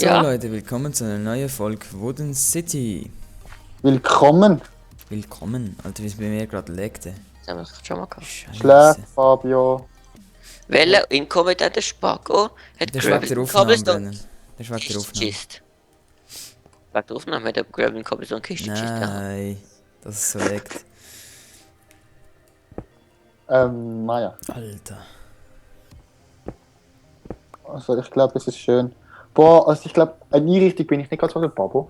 So Ja. Leute, willkommen zu einer neuen Folge Wooden City. Willkommen. Willkommen. Alter, wie es bei mir gerade legte. Das haben wir schon mal gehabt. Schläft, Fabio. Welcher Inkommen hat der Spacko? Hat Der schweckt der Aufnahme brennen. Der schweckt der Aufnahme. Kist. Wegen der Aufnahme hat der Gravel Cobblestone Kiste geschissen. Nein, dass es so leckt. Maja. Alter. Also ich glaube, es ist schön. Boah, also ich glaube, eine Einrichtung bin ich nicht ganz so der Babo.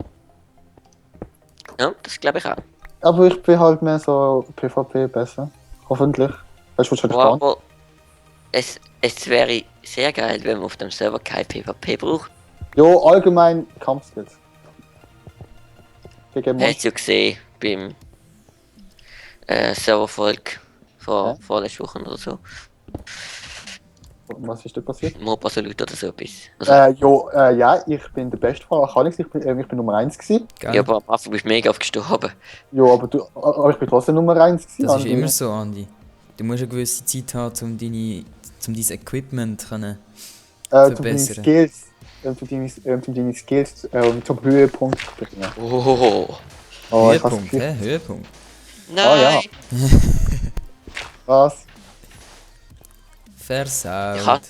Ja, das glaube ich auch. Aber ich bin halt mehr so PvP besser. Hoffentlich. Weißt du, was schon Boah, gespannt? aber es wäre sehr geil, wenn man auf dem Server kein PvP braucht. Jo, allgemein Kampfskills. Gegen Monster. Hast du gesehen beim Serverfolg vor vorletzter Woche oder so. Was ist da passiert? Mob Absolute oder so etwas. Also, Ja, ich bin der Beste von Alex. Ich bin Nummer 1 gewesen. Geil. ja, aber am Anfang bist du mega gestorben. Jo, aber ich bin trotzdem Nummer 1 gewesen. Das ist Andi. immer so, Andi. Du musst eine gewisse Zeit haben, um dein Equipment können Um deine verbessern. Skills, deine Skills zum Höhepunkt zu bringen. Oh. Oh, ich Höhepunkt, hasse hä? Höhepunkt. Nein! was? Ich hasse Versaut.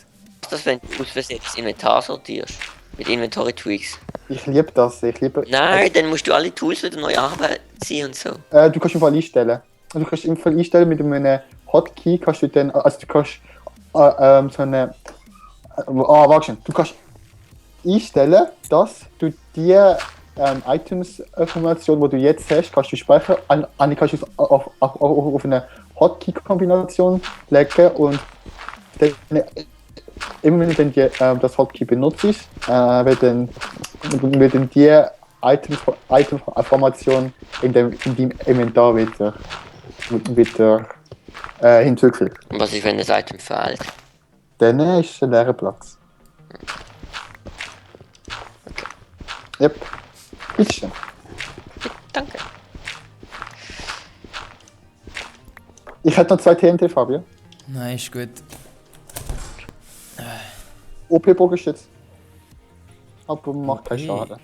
das, wenn du aus Versehen das Inventar sortierst. Mit Inventory Tweaks. Ich liebe das. Nein, dann musst du alle Tools wieder neu arbeiten und so. Du kannst im Fall einstellen. Du kannst im Fall einstellen mit einem Hotkey, kannst du dann, also du kannst so eine, warte schon, du kannst einstellen, dass du die Items-Information, die du jetzt hast, kannst du speichern, kannst du es auf eine Hotkey-Kombination legen und dann, immer wenn du dann das Hotkey benutzt, wird dann die Item-Information in deinem Inventar wieder hinzugefügt. Und was ist, wenn das Item fehlt? Dann ist es ein leerer Platz. Yep. Bitteschön. Danke. Ich hätte noch 2 TNT, Fabio. Nein, ist gut. OP-Bogenschütz. Aber macht keinen OP. Schaden.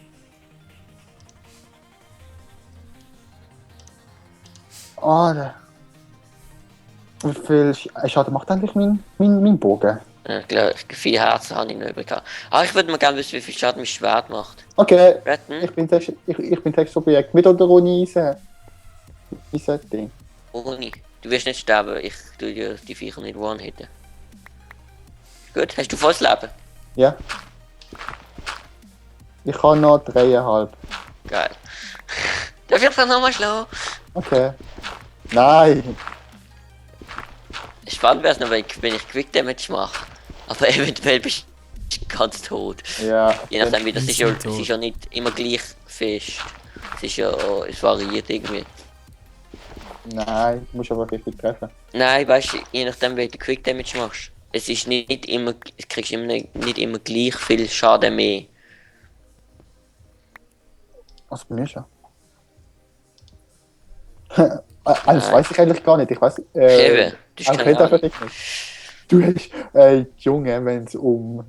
Alter. Wie viel Schaden macht eigentlich mein Bogen? Ich glaube, 4 Herzen habe ich noch übrig. Ich würde mal gerne wissen, wie viel Schaden mein Schwert macht. Okay, Wetten? ich bin Textobjekt mit oder ohne Eisen-Ding. Ohne. Du wirst nicht sterben, ich tue dir die Viecher nicht one-hitten. Gut, hast du volles Leben? Ja. Ich habe noch 3,5. Geil. Darf ich dann nochmal schlagen? Okay. Nein. Spannend wäre es noch, wenn ich Quick Damage mache. Aber eventuell bist du ganz tot. Ja. Je nachdem wie das ist ja, Instant tot. es ist ja nicht immer gleich fest. Es ist ja, es variiert irgendwie. Nein, du musst aber richtig treffen. Nein, weißt du, je nachdem wie du Quick Damage machst. Es ist nicht immer, es kriegst immer nicht immer gleich viel Schaden mehr. Was bei mir schon? Das weiß ich eigentlich gar nicht. Ich weiß. Eben, du hast auch keine nicht einfach Ahnung. nicht. Du hast, Junge, wenn es um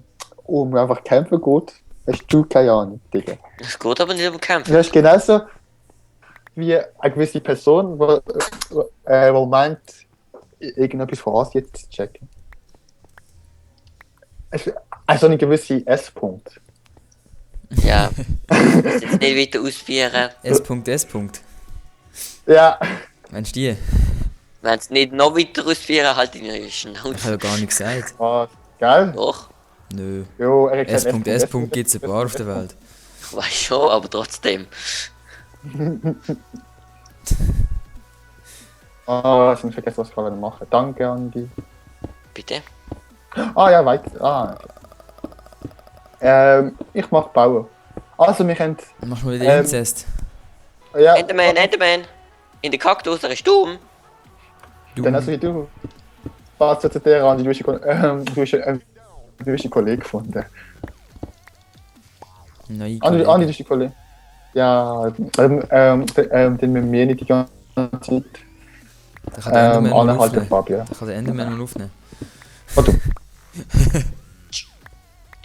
einfach Kämpfen geht, hast du keine Ahnung, Digga. Es geht aber nicht um Kämpfen. Du hast genauso wie eine gewisse Person, die meint, irgendetwas von Asien zu checken. Also eine gewisse S-Punkt. Ja. Ich muss jetzt nicht weiter ausführen. S.S. Ja. Meinst du die? Wenn es nicht noch weiter ausführen, halt in ihre Ich Schnauze. habe gar nichts gesagt. Geil? Doch, Nö. Jo, er hat gesagt, S.S. gibt es ein paar auf der Welt. ich weiß schon, aber trotzdem. Ich habe vergessen, was ich gerade machen. Danke, Andi. Bitte? Ja, weiter. Ich mache Bauen. Also, wir können. Mach mal wieder Inzest. Ja, Enderman! In der Kaktus, er ist dumm. Du. dann also wie du. Was zu dir, Andi? Du hast einen Kollegen gefunden. Nein, Andi, du bist ein Kollege. Ja, den mit mir nicht die ganze Zeit. Da kann der Enderman mal Anne halt der aufnehmen. Fabio. Da kann der Enderman mal aufnehmen. Und du?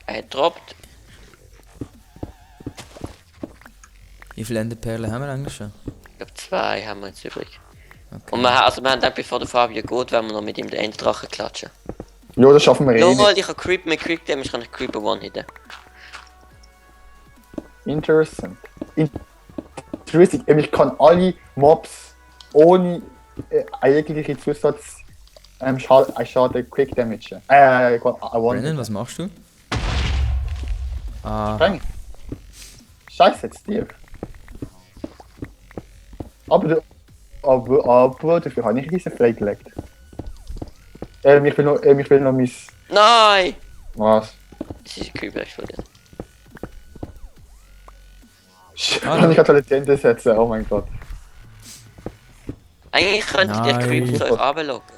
Er hat droppt. Wie viele Enderperlen haben wir eigentlich schon? Ich glaube 2 haben wir jetzt übrig. Okay. Und wir haben dann, bevor der Fabio geht, wenn wir noch mit ihm den Enddrachen klatschen. Ja, das schaffen wir eh Lol, nicht. ich habe Creep mit Creep Damage, kann ich Creeper One-hitten. Interessant. Interessant. Ich kann alle Mobs ohne jegliche Zusatz Schade Quick Damage. Brandon, was machst du? Ah, Spreng. Scheiße, jetzt dir. Aber dafür habe ich diese freigelegt. Ich will noch mein... Nein! Was? Das ist ein Creeper explodiert. Kann ich eine Legende setzen? Oh mein Gott. Eigentlich könnte ich den Nein. Creeper zu euch runterlocken.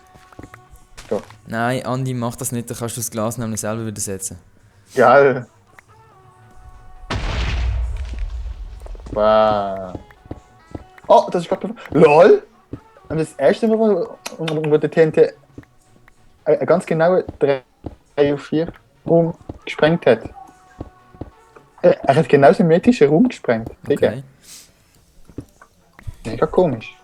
nein, Andi, mach das nicht, dann kannst du das Glas nämlich selber wieder setzen. Geil. Wow. Oh, das ist gerade... LOL! Und das erste Mal, wo der TNT ganz genau 3 oder 4 Raum gesprengt hat. Er hat genau den metischen Raum gesprengt. Digga. Okay. Mega komisch.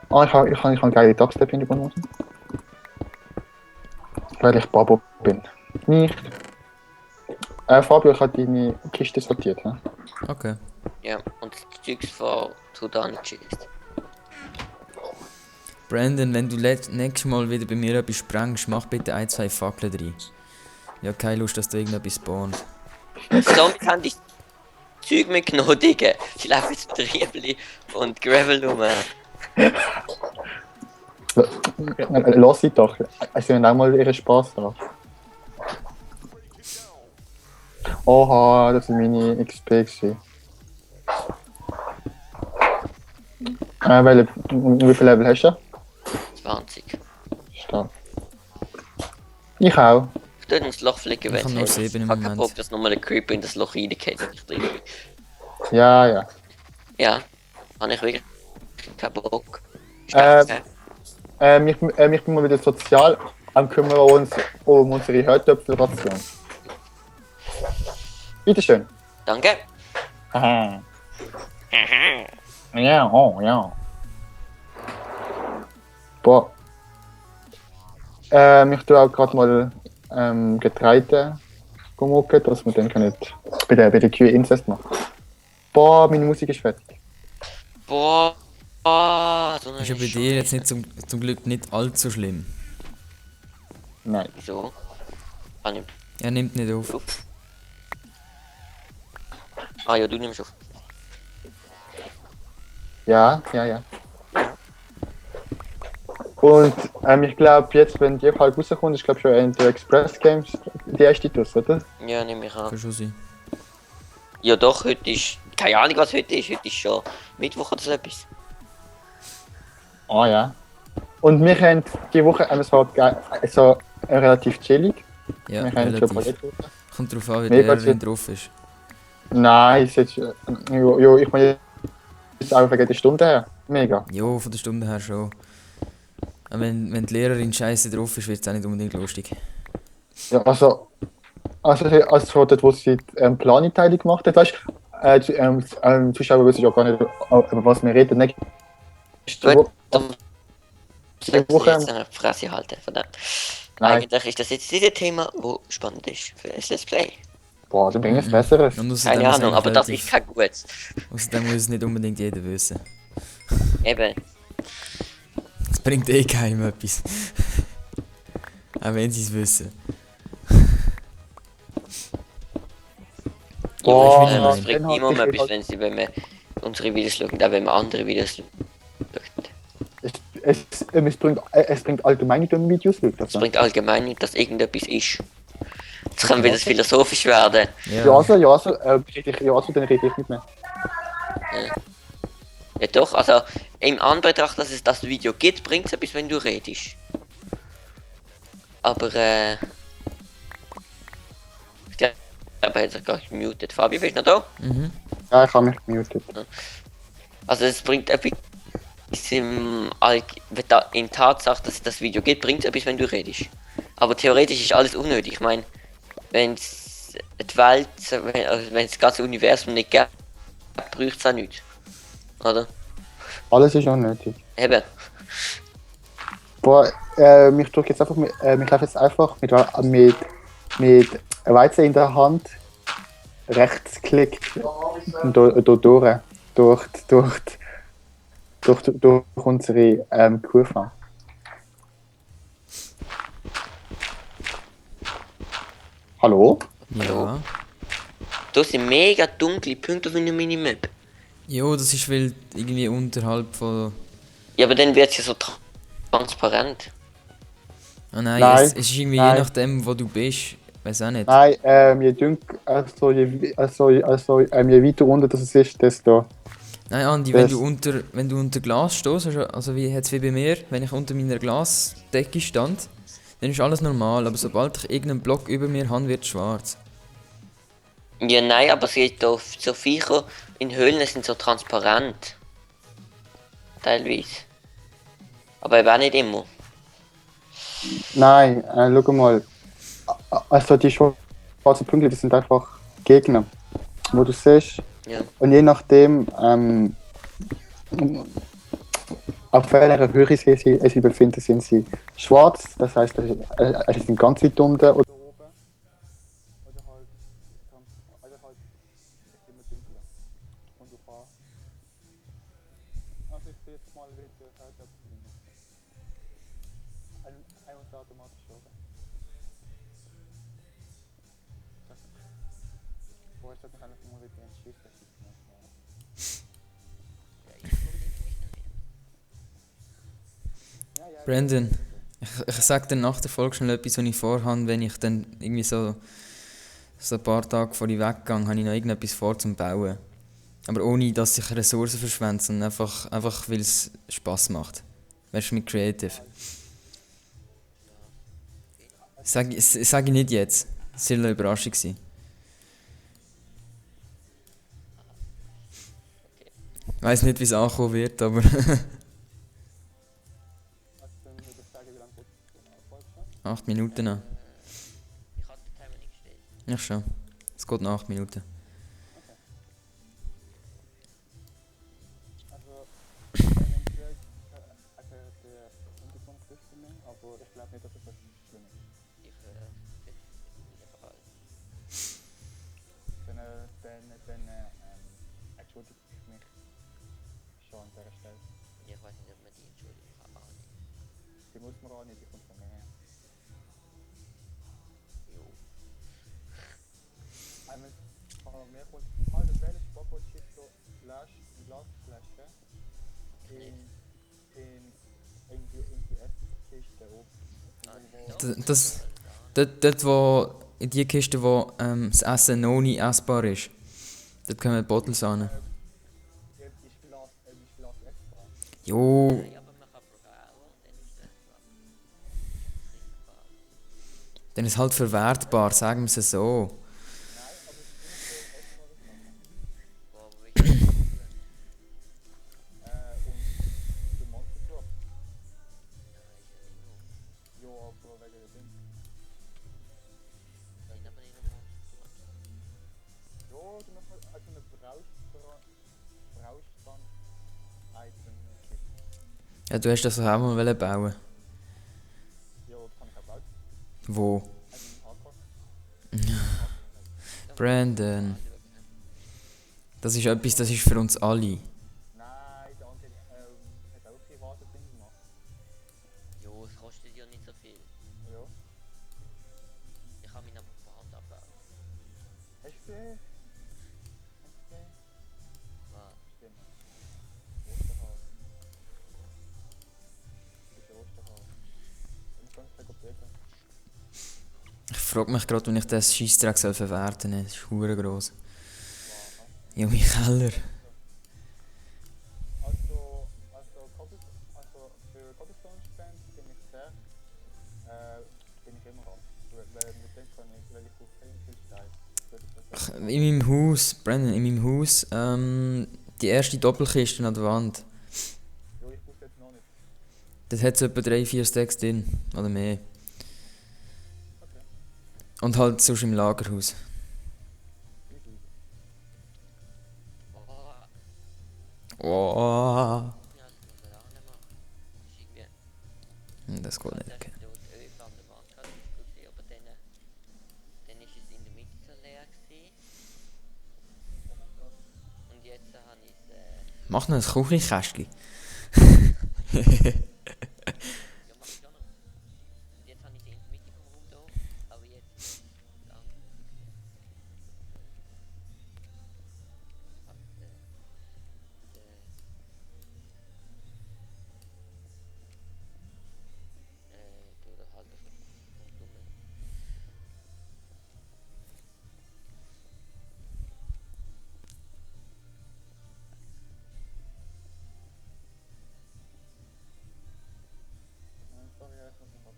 Ah, ich habe geile Dubstep in der Bonus. Weil ich Babo bin. Nicht. Fabio, ich habe deine Kiste sortiert. Ne? Okay. Ja, und das Zeugs von Sudan geschickt. Brandon, wenn du nächstes Mal wieder bei mir etwas sprengst, mach bitte 1, 2 Fackeln rein. Ich habe keine Lust, dass da irgendetwas spawnt. Zombies haben die Zeug mitgenommen, Digga. Sie laufen jetzt mit Riebli und Gravel rum. Lass sie doch. Sie haben auch mal ihren Spaß drauf. Oha, das sind meine XP gewesen. Wie viel Level hast du? 20. Stark. Ich auch. Ich tue ins Loch flicken, Ich habe nur 7 im Ich hab keinen Moment. Bock, dass nochmal ein Creeper in das Loch reingeht, wenn ich drin bin. Ja, ja. Ja, habe ich wirklich keinen Bock. Ich bin mal wieder sozial am kümmern uns um unsere Hörtöpfelration. Bitteschön. Danke. Aha. Ja, oh, ja. Boah. Ich tue auch gerade mal Getreide gemuckt, dass wir dann können bei der Kühe Inzest machen. Boah, meine Musik ist fertig. Boah, so eine Ist ja bei dir jetzt nicht zum Glück nicht allzu schlimm. Nein. So. Kann ich... Er nimmt nicht auf. Ah ja, du nimmst auf. Ja. Und ich glaube jetzt, wenn die halt rauskommt, ich glaube schon in der Express Games die erste TUS, oder? Ja, nehme ich an. Kann schon sein. Ja doch, heute ist... Keine Ahnung was heute ist. Heute ist schon Mittwoch oder so etwas. Ah ja. Und wir haben die Woche so relativ chillig. Ja, Wir haben schon relativ. Projekte. Kommt drauf an, wie Mega der Wind chill. drauf ist. Nein, ist jetzt. Jo, ich meine jetzt auch wegen der Stunde her. Mega. Jo, von der Stunde her schon. Aber wenn die Lehrerin scheiße drauf ist, wird es auch nicht unbedingt lustig. Ja, also dort, wo sie Planiteile gemacht hat, weißt du, Zuschauer wissen ja gar nicht, über was wir reden. Nächste Gut, Woche. dann... Die Woche- Jetzt eine Fresse halten, verdammt. Nein. Eigentlich ist das jetzt dieses Thema, wo spannend ist für das Let's Play. Boah, du bringst Besseres. Und außerdem Keine ist Ahnung, eigentlich aber das relativ- ist kein gutes. Außerdem muss es nicht unbedingt jeder wissen. Eben. Es bringt eh keinem etwas. Auch wenn sie es wissen. Boah, Ja, Das ich bringt dann hat niemandem sich etwas, wenn wir unsere Videos schauen, auch wenn wir andere Videos schauen. Es bringt allgemeine dumme Videos mit. Es bringt allgemein nicht, dass irgendetwas ist. Jetzt kann wieder philosophisch werden. Ja, Dann rede ich nicht mehr. Ja doch, also im Anbetracht, dass es das Video gibt, bringt es etwas, wenn du redest. Aber ich glaube, er hat sich gar nicht gemutet. Fabi, bist du noch da? Mhm. Ja, ich habe mich gemutet. Also es bringt etwas in Tatsache, dass es das Video gibt, bringt es etwas, wenn du redest. Aber theoretisch ist alles unnötig. Ich meine, wenn es die Welt, wenn es das ganze Universum nicht gäbe, braucht es auch nicht. Oder? Alles ist unnötig. Eben. Boah, mich drückt jetzt einfach, mich läuft jetzt einfach mit Weizen in der Hand rechtsklick durch unsere Kurve. Hallo? Ja. Da sind mega dunkle Punkte auf einer Minimap. Jo, das ist weil irgendwie unterhalb von... Ja, aber dann wird es ja so transparent. Ah nein, Nein, es ist irgendwie je nein. nachdem, wo du bist. Weiß auch nicht. Nein, je weiter runter das ist, desto. Nein, Andi, Das- wenn du unter Glas stehst, also wie jetzt wie bei mir, wenn ich unter meiner Glasdecke stand, dann ist alles normal, aber sobald ich irgendeinen Block über mir habe, wird es schwarz. Ja, nein, aber es geht auf so Viecher in Höhlen sind so transparent. Teilweise. Aber eben auch nicht immer. Nein, schau mal. Also die schwarzen Punkte, das sind einfach Gegner, wo du siehst. Ja. Und je nachdem, auf welcher Höhe sie befinden, sind sie schwarz. Das heißt, sie sind ganz weit unten oder oben. Oder halt immer dunkler. Und du fahrst. Also ich bin jetzt mal wieder ein und automatisch oben. Vorher sollte ich einfach mal wieder einen Schiff Brandon, ich sag dir nach der Folge schnell etwas, was ich vorhabe, wenn ich dann irgendwie so ein paar Tage vor ich weggehe, habe ich noch irgendetwas vor zum Bauen. Aber ohne, dass ich Ressourcen verschwende, sondern einfach weil es Spass macht. Weißt du, mit Creative. Sag ich nicht jetzt. Es soll eine Überraschung sein. Ich weiss nicht, wie es ankommen wird, aber... 8 Minuten noch. Ich habe den Timer nicht gestellt. Ja schon. Es geht noch 8 Minuten. Also, der Untergrund wüsste nicht, aber ich glaube nicht, dass es so schlimm ist. Dann entschuldige ich mich schon an dieser Stelle. Ich weiß nicht, ob man die entschuldigen kann. Ah, nicht. Die muss man auch nicht, die kommt von mir her. Jo. Von mir kommt, also welches Spotboot-Schiff du Glasflasche in die Esskiste oben. Dort wo... In die Kiste, wo das Essen noch nicht essbar ist. Dort kommen die Bottles an. Ist Glas essbar? Jo... Ja, aber man kann brauen und dann ist das trinkbar. Dann ist es halt verwertbar, sagen wir es so. Boah, aber wie kann man das tun? Und der Monster Drop. Ja, ist ja nicht nur. Ja, aber wegen der Ding. Sind aber nicht nur Monster. Ja, du machst also eine Braustran-Item-Kiste. Ja, du hast das auch mal bauen. Ja, das kann ich auch bauen. Wo? Also im Hardcore. Brandon. Das ist etwas, das ist für uns alle. Nein, der andere hat auch private Dinge gemacht. Jo, es kostet ja nicht so viel. Ja. Ich kann mich aber von Hand abbauen. Hast du gesehen? Was? Stimmt. Osterhaar. Du bist Osterhaar. Und ganz Tag beten. Ich frage mich gerade, wenn ich das Scheissdreck verwerten soll. Das ist hure gross. Ja, mein Keller. Also für Cobblestone-Spend bin ich immer ran. Weil mit dem kann ich, weil ich auf viel Stein. In meinem Haus, Brandon, in meinem Haus, die erste Doppelkiste an der Wand. Ja, ich wusste jetzt noch nicht. Das hat so etwa 3-4 Stacks drin. Oder mehr. Okay. Und halt sonst im Lagerhaus. Wie viel? Oh, Oh. Ja, das muss man auch nicht machen. Das ist irgendwie... Das geht nicht. Das Okay. ist dort Öl an der Wand, das ist gut gewesen, aber dann ist es in der Mitte so leer gewesen. Und jetzt habe ich es... Mach noch ein Kuchenkästchen. Ja, mache ich schon noch. Und jetzt habe ich sie in der Mitte vom Raum da, aber jetzt ist es lang. Hat, du da halt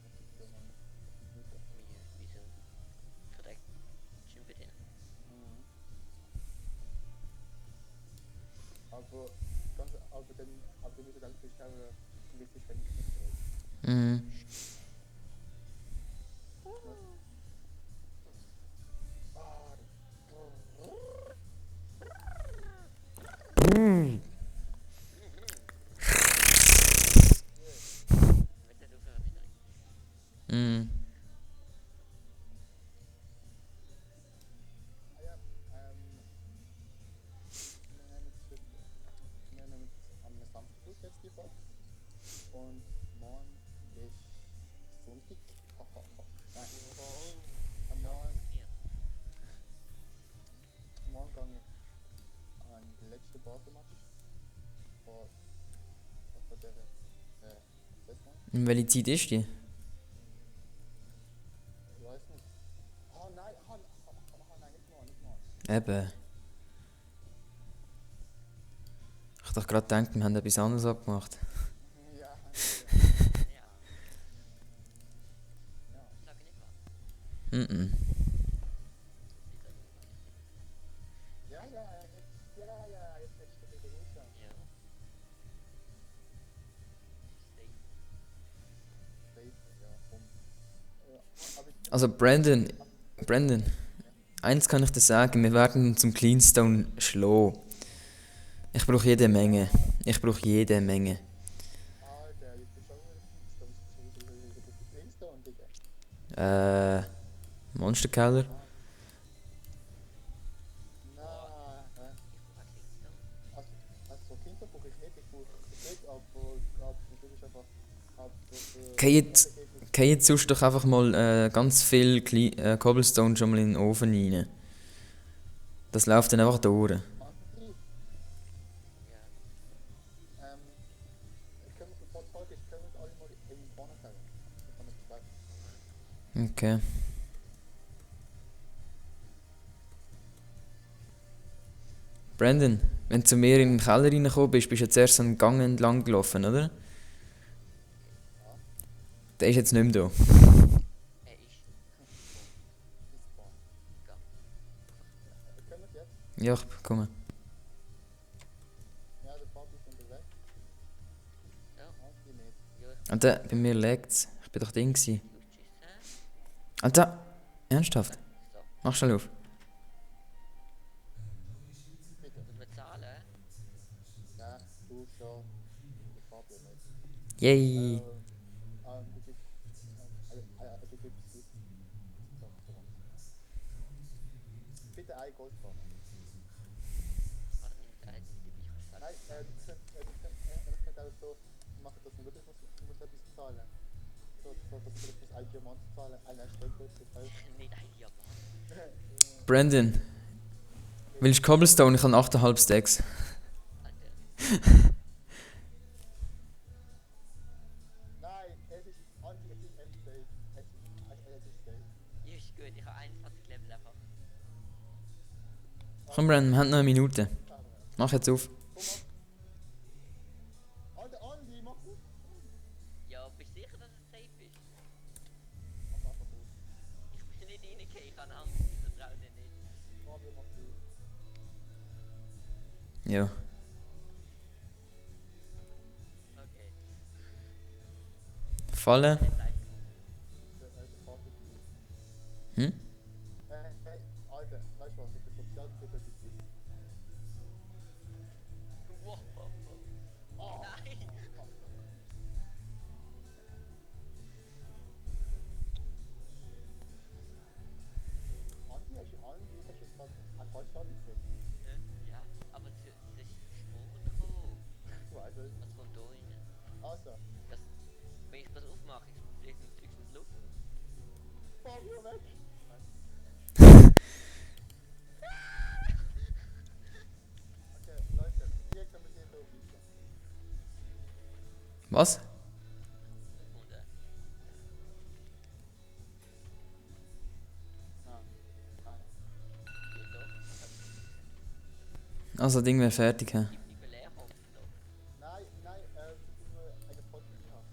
so dumme. Wieso? Korrekt. Stimmt bei denen. Aber dann ist es ganz sicher, wichtig, wenn ich nicht rede. Mhm. Wird das aufhören mit euch? Mhm. Wir nehmen am Samstag jetzt die Fahrt. Und morgen ist Sonntag. Nein, am morgen gehe ich an den letzten Badematch vor der Saison. Und welche Zeit ist die? Ich weiß nicht. Oh nein, nein, nicht morgen. Eben. Ich dachte gerade gedacht, wir haben etwas anderes abgemacht. Ja, Ja. Sag nicht was. Mhm. jetzt letzte Woche Russland. Ja. Stay. Also Brandon, eins kann ich dir sagen, wir werden zum Cleanstone schlagen. Ich brauche jede Menge. Alter, jetzt bist du schon Flintstone, Digga. Monsterkeller? Nein, also Kinder brauche ich nicht, ich brauche nicht, aber das ist einfach... Geh jetzt sonst doch einfach mal ganz viel Cobblestone schon mal in den Ofen rein. Das läuft dann einfach durch. Ja. können wir sofort folgen, können wir alle mal in vorne teilen. Ich kann das sagen. Okay. Brandon, wenn du zu mir in den Keller reingekommen bist, bist du jetzt erst einen Gang entlang gelaufen, oder? Der ist jetzt nicht mehr da. Er ist. Ist vorne. Ja. Können wir es jetzt? Ja, ich komme. Ja, der Fabi ist unterwegs. Ja. Die nicht. Ja, ich Und da, bei mir legt's. Ich bin doch Ding gsi. muss tschüss. Und da, ernsthaft? So. Mach schnell auf. Muss man zahlen? Ja, du schon. Der Fabi nicht. Yay! Du gibst... du gibst... So. Bitte ein Goldfarbe. Warte, nimm die Zeit, die ich kann Nein, sagen. das könnte auch so machen, dass man wirklich muss etwas zahlen. So, dass wir das ein Diamant zahlen, ein Steckgold, das heißt... Nicht ein Diamant. Brandon, willst du Cobblestone? Ich habe 8,5 Stacks. Alter. Nein, es ist anti-safe. Es ist safe. Ja, ist gut, ich habe 21 Level einfach. Komm Brandon, wir haben noch eine Minute. Mach jetzt auf. Alter, Andi, mach auf! Ja, bist du sicher, dass es safe ist? Mach einfach auf. Ich bin nicht reingegangen, ich habe Angst, ich vertraue dir nicht. Fabio, mach auf. Ja. Okay. Fallen? Jetzt weiß Der Fabio ist gut. Hm? Hey, Alter, weißt du was, ich bin sozial für das ist gut. ich. Wow. Was kommt da rein? Also, Das, wenn ich das aufmache, fliegt ein Zeug in die Luft. fahr nur weg. Okay, Leute, hier können wir sehen, so wie Was? Sekunde. Hier doch. Also, das Ding wäre fertig. He? Die Belehrung noch. Nein, das ist nur eine Podcast haben.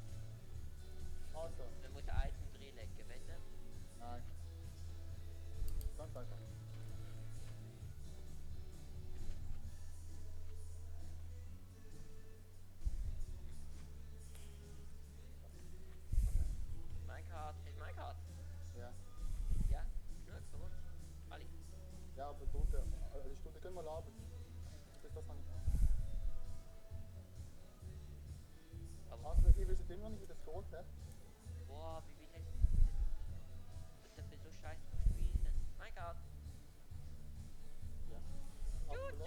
Also, Man muss ein Item reinlegen, wette? nein. Ganz einfach. Minecart, ist Minecart? Ja. Ja, genug für uns. Alle. Ja, aber Stunde, eine Stunde können wir labern. Bis das nicht. Aber, Also, ihr wisst immer noch nicht, wie das geht, ne? boah, wie will das für so scheiße spielen? Minecart. Ja. Also, lass es.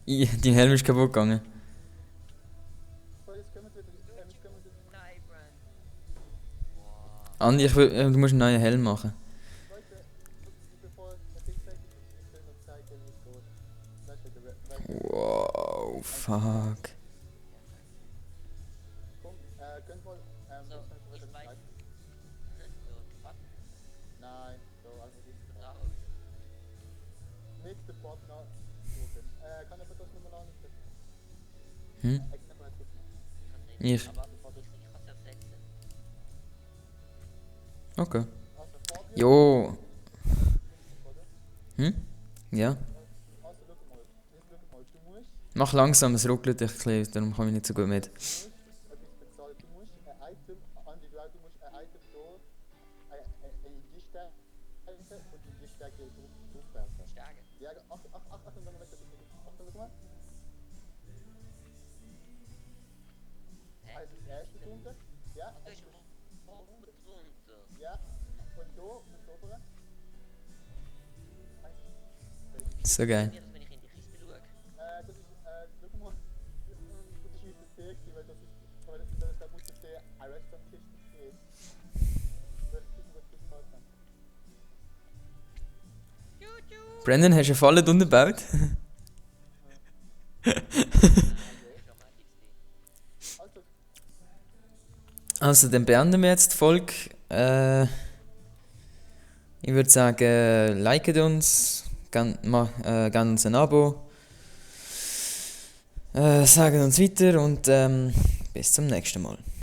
Hey. Dein Helm ist kaputt gegangen. So, jetzt können wir wieder. Nein, Brand. Boah. Andi, du musst einen neuen Helm machen. Leute, bevor der Ding fertig ist, ich will noch zeigen, wie es geht. Weißt du, der Wow, fuck. Komm, könnt mal, So, ich ich weiß. weiß. So, was? Nein, so, also ist Bravo. nächste Partner suchen. Kann aber das nochmal anrufen? Hm? Ich nehme mal kurz nach. Kann nicht. Ich. Aber ich kann es ersetzen. Okay. Also, Fabian, Jo. oder? Hm? Ja. Also, schau mal. Du musst Mach langsam, es ruckelt dich ein bisschen, darum komme ich nicht so gut mit. etwas bezahlen. Du musst ein Item, Andi, du musst ein Item da, eine Giste und die Giste draufwerfen. Stärke. Ja, Achtung, dann weg. Achtung, guck mal. Hä? Also, die erste Runde. Ja, Da ist oben drunter. ja. Und da, und oben. So geil. Jetzt, wenn ich in die Kiste schaue. Das ist, schau mal. Das ist jetzt der C, weil da muss jetzt der Redstone-Kiste stehen. Das ist was du gesagt hast. Brandon, hast du eine Falle drunter gebaut? Also, Also, dann beenden wir jetzt die Folge. Ich würde sagen, liket uns, gebt uns ein Abo, sagen uns weiter und bis zum nächsten Mal.